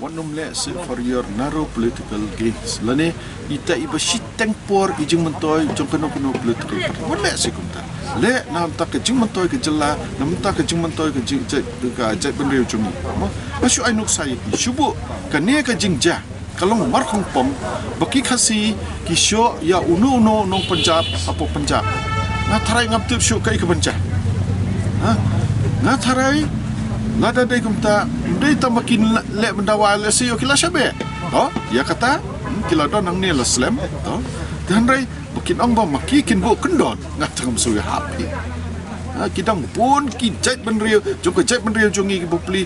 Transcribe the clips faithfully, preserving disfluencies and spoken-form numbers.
Wat nym leh shuh for your narrow political gains. Lane ita iba shiteng por i jingmyntoi jong kano kano political party. Wat leh shuh kumta. Leh na bynta ka jingmyntoi ka jylla, na bynta ka jingmyntoi ka jing, jait, ka jaitbynriew jong ngi. Mo? Ba shu ai nuksa ïa ki, shu buh kane ka jingjia ka long markhongpong ba ki Khasi ki shoh ïa uno uno nong Punjab hapoh Punjab. Nga tharai ngam tip shuh kaei ka ban jia. Ha? Nga tharai lada dei kumta, ym dei tang ba kin leh bynta ba leh shuh ki la shah beh. To, ïa kata, hmm, ki la don hangne la slem. To. Te hynrei ba kin ong ba ma ki kin buh kyndon, nga tang ngam shu ïahap hi. Ha, ki dang bun ki jaitbynriew jong ka jaitbynriew jong ngi kiba plie,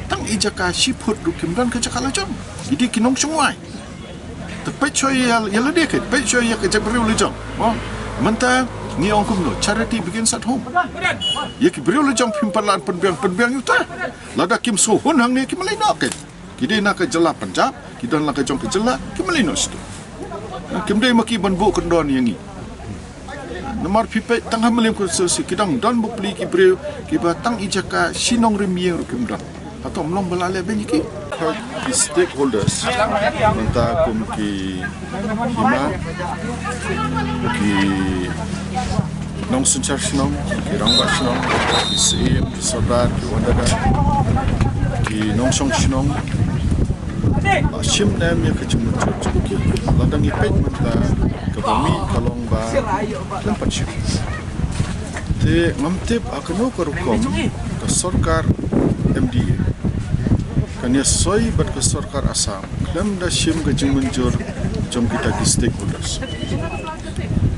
tang i jaka shi phut ruh kim don ka jaka la jong. Ki dei ki nongshong wai. Te peit shuwa ïa, ïa lade, peit shuwa ïa ka jaitbynriew la jong. Mo, mynta ngi ong kumno, charity begins at home. Ïa ki briew la jong phim pat lah pynbiang, pynbiang ïa uta. Lada kim sngewhun hangne kim leit noh, ki dei na ka jylla Punjab, ki don la ka jong ka jylla, kim leit noh shatu. Kim dei ma ki ban buh kyndon ïa ngi. Namar phi peit tang ha Mylliem constituency ki dang don bapli ki briew kiba tang i jaka shi nongrim ïing ruh kim don. Hato ym long ba la leh beiñ ïa ki? Ki stakeholders, mynta kum ki hima, ki nongsynshar shnong, ki rangbah shnong, ki syiem, ki sordar, ki warder, ki nongshong shnong, la shim nem ïa ka jingmut jong ki. Lada ngi peit mynta kaba mih ka long ba lem pat shim. Te ngam tip ha kano ka rukom ka sorkar M D A kan ïasoi bad ka sorkar Assam khlem da shim ka jingmynjur jong kita ki stakeholders.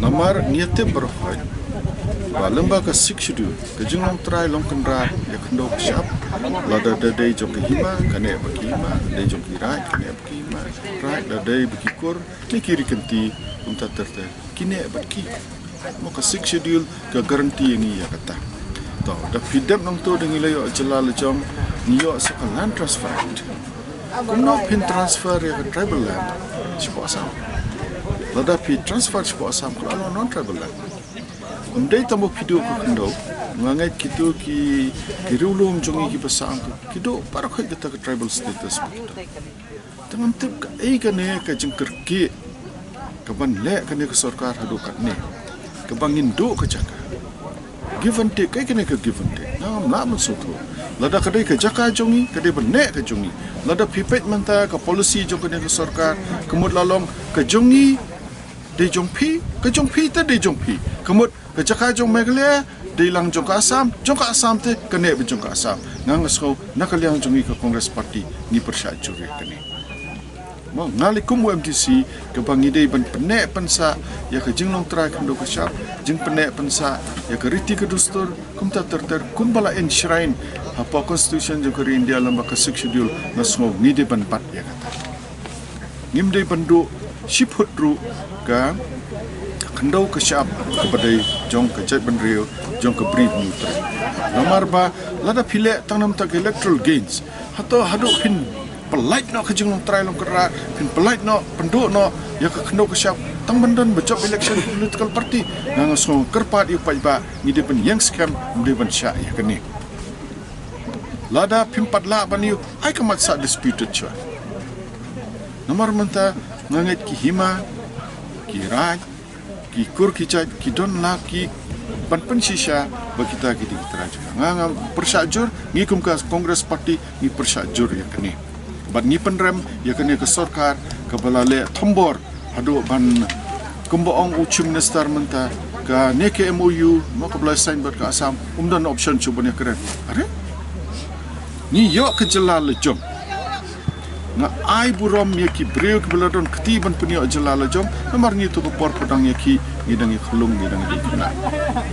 Namar ngi ïa tip baroh ba lyngba ka Sixth Schedule ka jinglong trai long kynrad ïa ka khyndew ka shyiap. Lada da dei jong ka hima, ka neh bad ka hima, dei jong ki raid, ka neh bad ka hima, raid, da dei bad ki kur, ne ki ri kynti, kumta ter ter, ki neh bad ki. Mo, ka Sixth Schedule ka guarantee ïa ngi ïa kata. To, da phi dep nangto da ngi la ïoh jylla la jong, ngi ïoh sa ka Land Transfer Act. Kumno phin transfer ïa ka tribal land shapoh Assam? Lada phi transfer shapoh Assam ka la long non tribal land. Ym dei tang ba phi duh ka khyndew, nga ngeit kito ki, ki riewlum jong ngi kiba sah, ki duh baroh kata ka tribal status ba ki duh. Te ngam tip kaei kane ka jingkyrkieh kaban leh kane ka sorkar haduh katne, kaba ngin duh ka jaka. Give and take, kaei kane ka give and take? Nga ngam lah ban sngewthuh. Lada ka dei ka jaka jong ngi, ka dei ban neh ka jong ngi. Lada phi peit mynta ka policy jong kane ka sorkar, ka mut la long ka jong ngi dei jong phi, ka jong phi te dei jong phi. Ka mut ka jaka jong Meghalaya dei lang jong ka Assam, jong ka Assam te ka neh bad jong ka Assam. Nga nga sngew na ka liang jong ngi ka Congress Party ngi pyrshah jur ïa kane. Mo, nga lei kum u M D C kaba ngi dei ban pynneh pynsah ïa ka jinglong trai khyndew ka shyiap, jingpynneh pynsah ïa ka riti ka dustur, kumta ter ter kumba la enshrine hapoh Constitution jong ka ri India lyngba ka Sixth Schedule, nga sngew ngi dei ban bat ïa kata. Ngim dei ban duh shi phut ruh ka khyndew ka shyiap kaba dei jong ka jaitbynriew, jong ka Bri Hynñiewtrep. Namar ba lada phi leh tang namar ka electoral gains, hato haduh phin pyllait noh ka jinglong trai long kynrad, phin pyllait noh, pynduh noh ïa ka khyndew ka shyiap tang ban don ba jop election political party? Nga nga sngew kyrpad ïa u paidbah, ngi dei ban ïeng skhem, ngi dei ban shah ïa kane. Lada phim pat lah ban ïoh, ai ka mat sah disputed shuwa. Namar mynta nga ngeit ki hima, ki raid, ki kur ki jait, ki don la ki ban pynshisha ba kita ki dei ki trai jong nga. Nga nga pyrshah jur, ngi kum ka Congress Party ngi pyrshah jur ïa kane. Bad ngi pynrem ïa kane ka sorkar kaba la leh thombor haduh ban, kumba ong u Chief Minister mynta, kane ka M O U, mo, kaba la sign bad ka Assam, um don option shuh ban ïakren. Are? Ngi ïoh ka jylla la jong. Nga ai burom ïa ki briew kiba la don kti ban pynïoh jylla la jong, namar ngi to ka por pdeng ïa ki, ngi dang ïa khlung, ngi dang ïa khynnah.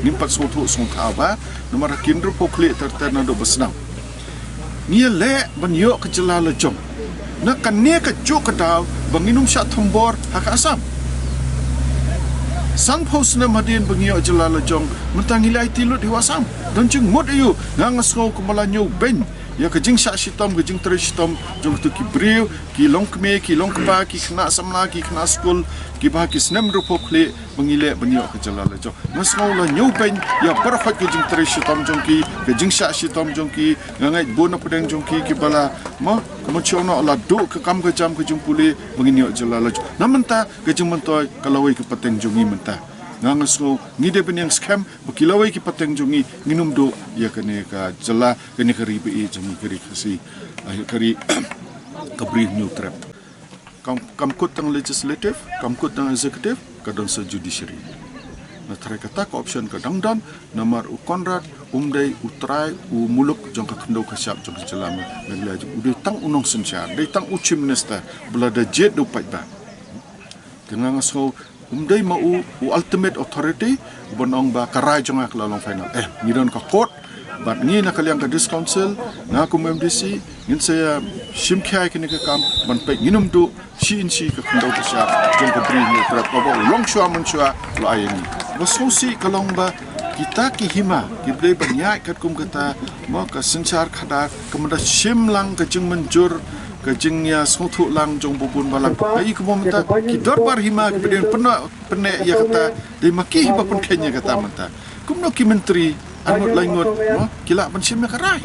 Ngim pat sngewthuh sngewthuh ba, namar ha ki hynriewphew khlieh ter ter naduh ba sdang. Ngi ïaleh ban ïoh ka jylla la jong. Na kane ka juk ka daw ba ngin ym shah thombor ha ka Assam. Sanphew snem hadien ba ngi ïoh jylla la jong, mynta ngi la aiti lut ïa u Assam. Don jingmut aïu, nga nga sngew kumba la ñiewbeiñ Ïa ka jingshah shitom, ka jingtrei shitom jong kito ki briew, ki longkmie, ki longkpa, ki khynnah samla, ki khynnah skul, kiba ki snem ruh pop khlieh, ba ngi leh ban ïoh ka jylla lajong. Nga sngew la ñiewbeiñ ïa baroh ka jingtrei shitom jong ki, ka jingshah shitom jong ki, nga ngeit bun na pdeng jong ki kiba la, mo, ka mon shong noh la duh ka kam ka jam ka jingpule, ba ngin ïoh jylla lajong. Na mynta ka jingmyntoi ka lawei ka pateng jong ngi mynta. Nga nga sngew ngi dei ban ïeng skhem ba ki lawei ki pateng jong ngi ngin ym duh ïa kane ka jylla, kane ka ri ba ïeit jong ngi, ka ri Khasi, ah, ka ri ka Bri Hynñiewtrep. Kam, kam kut tang legislative, kam kut tang executive, ka don sa judiciary. Na tharai kata ka option ka dang don, namar u Conrad um dei u trai u muluk jong ka khyndew ka shap jong ka jylla Me-, Meghalaya jong, u dei tang u nongsynshar, dei tang u chief minister, ba lada jied u paidbah. Te nga nga sngew um dei ma u, u ultimate authority, u ban ong ba ka rai jong nga ka la long final. Eh, ngi don ka court, bad ngi na ka liang ka District Council, nga kum M D C, ngin sa ïa shim khia ïa kane ka kam, ban peit ngin ym duh shi inshi ka khyndew ka shap jong ka Bri Hynñiewtrep, kaba u longshuwa manshuwa u la ai ïa ngi. Ba sngewsih ka long ba kita ki hima, ki ba dei ban ïaid katkum kata, mo, ka synshar khadar, ka mut da shim lang ka jingmynjur, ka jingïasngewthuh lang jong ba bun balang. Ka i kumba mynta ki dorbar hima ki ba dei pyneh, pyneh ïa kata, dei ma ki ba pynkheiñ ïa kata mynta. Kumno ki myntri ar ngut lai ngut, mo, ki lah ban shim ïa ka rai?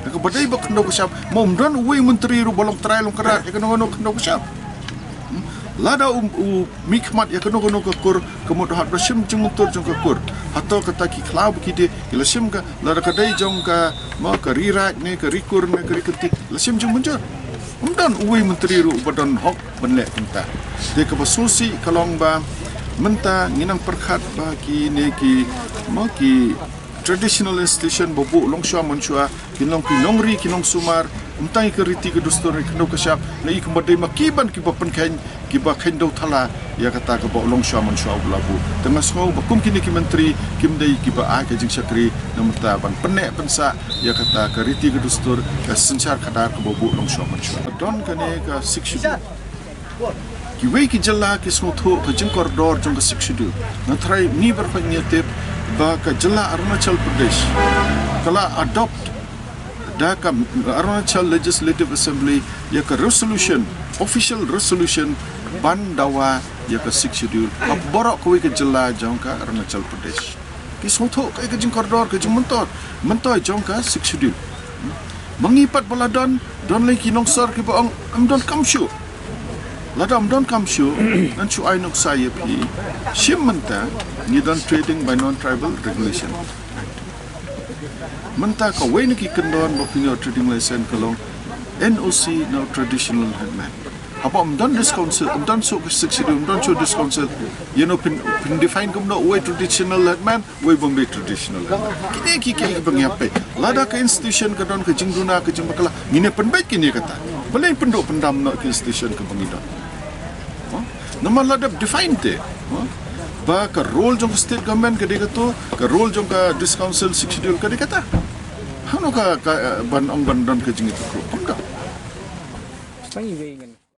Kaba dei ba khyndew ka shap, mo, ym don uwei u myntri ruh ba long trai long kynrad ïa kano kano khyndew ka shap. Hmm? Lada u, u mihkhmat ïa kano kano ka kur, ka mut da hap da shim jingmyntur jong ka kur. Hato kata ki khlaw ba ki die, ki la shim ka, lada ka dei jong ka, mo, ka Ri Raid ne, ka Ri Kur ne, ka Ri Kynti, la shim jingmynjur. Ym don uwei u myntri ruh uba don hok ban leh kumta. Te kaba sngewsih ka long ba mynta ngi nang pyrkhat ba kine ki, mo, ki traditional institution ba buh longshuwa manshuwa, ki long ki nongri, ki nongsumar, ym tang ïa ka riti ka dustur, ïa ka khyndew ka shap, nga i kumba dei ma ki ban kiba pynkheiñ, kiba kheiñ dewthala ïa kata kaba u longshuwa manshuwa u ba la buh. Te nga sngew ba kum kine ki myntri kim dei kiba ai ka jingshakri na mynta ban pynneh pynsah ïa kata ka riti ka dustur, ka synshar khadar kaba buh longshuwa manshuwa. Don kane ka Sixth Schedule. Kiwei ki jylla ki sngewthuh ka jingkordor jong ka Sixth Schedule. Nga tharai ngi baroh ngi tip ba ka jylla Arunachal Pradesh ka la adopt da ka Arunachal Legislative Assembly ïa ka resolution, official resolution, ban dawa ïa ka Sixth Schedule ha baroh kawei ka jylla jong ka Arunachal Pradesh. Ki sngewthuh kaei ka jingkordor, ka jingmyntoi, myntoi jong ka Sixth Schedule. Ma ngi pat ba la don, don lei ki nongsor kiba ong ym donkam shuh. Lada ym donkam shuh, ngan shu ai nuksa ïa phi. Shim mynta ngi don Trading by Non-Tribal Regulation. Mynta kawei na ki kyndon ba phin ïoh trading license ka long N O C na u traditional headman. Haba ym don District Council, ym don shuh ka Sixth Schedule, ym don shuh District Council, ïa no phin, phin define kumno uwei traditional headman, uwei bym dei traditional headman. Kine ki, ki, kiba ngi hap peit. Lada ka institution ka don ka jingduna, ka jingbakla, ngin ïa pynbeit kine kata. Balei pynduh pyndam noh ka institution kaba ngi don? Namar la dep define te, ba ka role jong ka state government ka dei kato, ka role jong ka District Council Sixth Schedule ka dei kata. Hangno ka, ka, eh, ban ong ban don ka jingïathuhkhruh? Ym don. Tang iwei ngan